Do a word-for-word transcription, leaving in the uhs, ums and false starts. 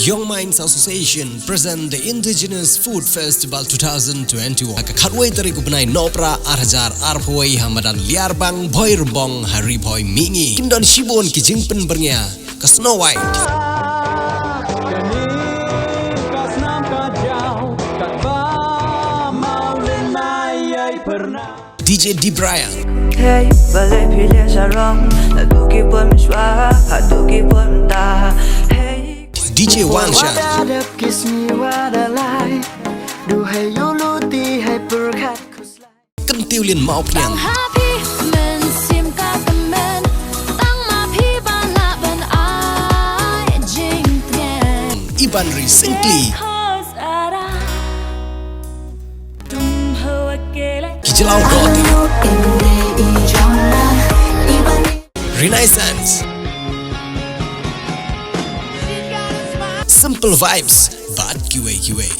Young Minds Association present the Indigenous Food Festival two thousand twenty-one. Ha ka khatwei tarik u bnai Nohprah ar hajar arphew wei ha madan Liarbang, Bhoirymbong, ha Ri Bhoi Mihngi. Kin don shibun ki jingpynbyrngia, ka Snow White, D J Dee Bryant, Hey, balei phi leh sarong? Haduh ki pun mynshwa, haduh ki pun mynta. Hey. D J Wanshan, Wada dep ki sngi wada lai. Duhai ïoh luti hai pyrkhat khuslai. Kyntiewlin Mawphniang, Tang ha phi mynsiem ka tymmen. Tang ma phi ban lah ban ai jingtngen. Ibanri Syngkli, Cause ara tum ho akele. Ki Jyllaw Roti, Renaissance, Simple Vibes bad kiwei kiwei.